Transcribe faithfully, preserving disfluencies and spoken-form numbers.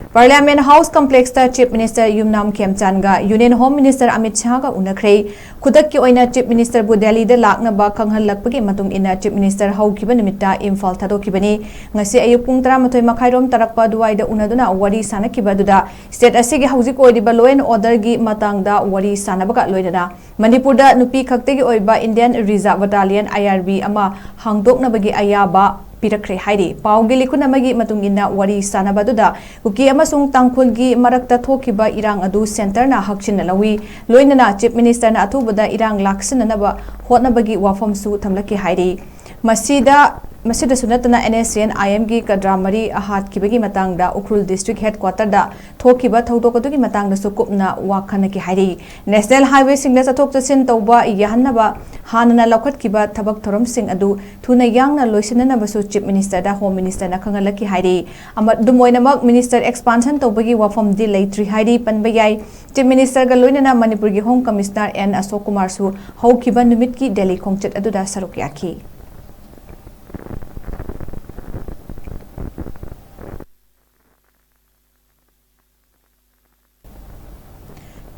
Parliament House Complex ꯇ Chief Minister ꯌꯨꯝꯅꯥꯝ ꯈꯦꯝꯆꯥꯟꯒ Union Home Minister Amit ꯁꯥꯍꯒ ꯎꯅꯈ꯭ꯔꯦ꯫ ꯈꯨꯗꯛꯀꯤ ꯑꯣꯏꯅ Chief Minister ꯕꯨ ꯗꯦꯜꯂꯤꯗ ꯂꯥꯛꯅꯕ ꯈꯪꯍꯜꯂꯛꯄꯒꯤ ꯃꯇꯨꯡ ꯏꯟꯅ Chief Minister ꯍꯧꯈꯤꯕ ꯅꯨꯃꯤꯠꯇ ꯏꯝꯐꯥꯜ ꯊꯥꯗꯣꯛꯈꯤꯕꯅꯤ꯫ ꯉꯁꯤ ꯑꯌꯨꯛ ꯄꯨꯡ ꯇꯔꯥꯃꯥꯊꯣꯏ ꯃꯈꯥꯏꯔꯣꯝ ꯇꯥꯔꯛꯄ ꯑꯗꯨꯋꯥꯏꯗ ꯎꯅꯗꯨꯅ ꯋꯥꯔꯤ ꯁꯥꯅꯈꯤꯕ ꯑꯗꯨꯗ state ꯑꯁꯤꯒꯤ ꯍꯧꯖꯤꯛ ꯑꯣꯏꯔꯤꯕ law and order ꯒꯤ ꯃꯇꯥꯡꯗ ꯋꯥꯔꯤ ꯁꯥꯅꯕꯒ ꯂꯣꯏꯅꯅ ꯃꯅꯤꯄꯨꯔꯗ ꯅꯨꯄꯤ ꯈꯛꯇꯒꯤ ꯑꯣꯏꯕ Indian Reserve Battalion, I R B, ꯑꯃ ꯍꯥꯡꯗꯣꯛꯅꯕꯒꯤ ꯑꯌꯥꯕ ꯄꯤꯔꯛꯈ꯭ꯔꯦ ꯍꯥꯏꯔꯤ꯫ ꯄꯥꯎꯒꯤ ꯂꯤꯈꯨꯟ ꯑꯃꯒꯤ ꯃꯇꯨꯡ ꯏꯟꯅ ꯋꯥꯔꯤ ꯁꯥꯅꯕ ꯑꯗꯨꯗ ꯀꯨꯀꯤ ꯑꯃꯁꯨꯡ ꯇꯥꯡꯈꯨꯜꯒꯤ ꯃꯔꯛꯇ ꯊꯣꯛꯈꯤꯕ ꯏꯔꯥꯡ ꯑꯗꯨ centre ꯅ ꯍꯛꯆꯤꯟꯅ ꯂꯧꯏ꯫ ꯂꯣꯏꯅꯅ Chief Minister ꯅ ꯑꯊꯨꯕꯗ ꯏꯔꯥꯡ ꯂꯥꯛꯁꯤꯟꯅꯅꯕ ꯍꯣꯠꯅꯕꯒꯤ ꯋꯥꯐꯝꯁꯨ ꯊꯝꯂꯛꯈꯤ ꯍꯥꯏꯔꯤ꯫ ꯃꯁꯤꯗ, ꯃꯁꯤꯗꯁꯨ ꯅꯠꯇꯅ N S C N I M ꯒꯤ ꯀꯗ꯭ꯔꯥ ꯃꯔꯤ ꯍꯥꯠꯈꯤꯕꯒꯤ ꯃꯇꯥꯡꯗ ꯎꯈ꯭ꯔꯨꯜ district headquarter ꯗ ꯊꯣꯛꯈꯤꯕ ꯊꯧꯗꯣꯛ ꯑꯗꯨꯒꯤ ꯃꯇꯥꯡꯗꯁꯨ ꯀꯨꯞꯅ ꯋꯥ ꯈꯟꯅꯈꯤ ꯍꯥꯏꯔꯤ꯫ National highway ꯁꯤꯡꯗ ꯆꯠꯊꯣꯛ ꯆꯠꯁꯤꯟ ꯇꯧꯕ ꯌꯥꯍꯟꯅꯕ ꯍꯥꯟꯅꯅ ꯂꯧꯈꯠꯈꯤꯕ ꯊꯕꯛ ꯊꯧꯔꯝꯁꯤꯡ ꯑꯗꯨ ꯊꯨꯅ ꯌꯥꯡꯅ ꯂꯣꯏꯁꯤꯟꯅꯅꯕꯁꯨ Chief Minister ꯗ Home Minister ꯅ ꯈꯪꯍꯜꯂꯛꯈꯤ ꯍꯥꯏꯔꯤ꯫ ꯑꯃ-, ꯑꯗꯨꯝ ꯑꯣꯏꯅꯃꯛ, Minister expansion ꯇꯧꯕꯒꯤ ꯋꯥꯐꯝꯗꯤ ꯂꯩꯇ꯭ꯔꯤ ꯍꯥꯏꯔꯤ꯫ ꯄꯟꯕ ꯌꯥꯏ, Chief Minister ꯒ ꯂꯣꯏꯅꯅ ꯃꯅꯤꯄꯨꯔꯒꯤ Home Commissioner N ꯑꯁꯣꯛ ꯀꯨꯃꯥꯔꯁꯨ ꯍꯧꯈꯤꯕ ꯅꯨꯃꯤꯠꯀꯤ ꯗꯦꯜꯂꯤ ꯈꯣꯡꯆꯠ ꯑꯗꯨꯗ ꯁꯔꯨꯛ ꯌꯥꯈꯤ꯫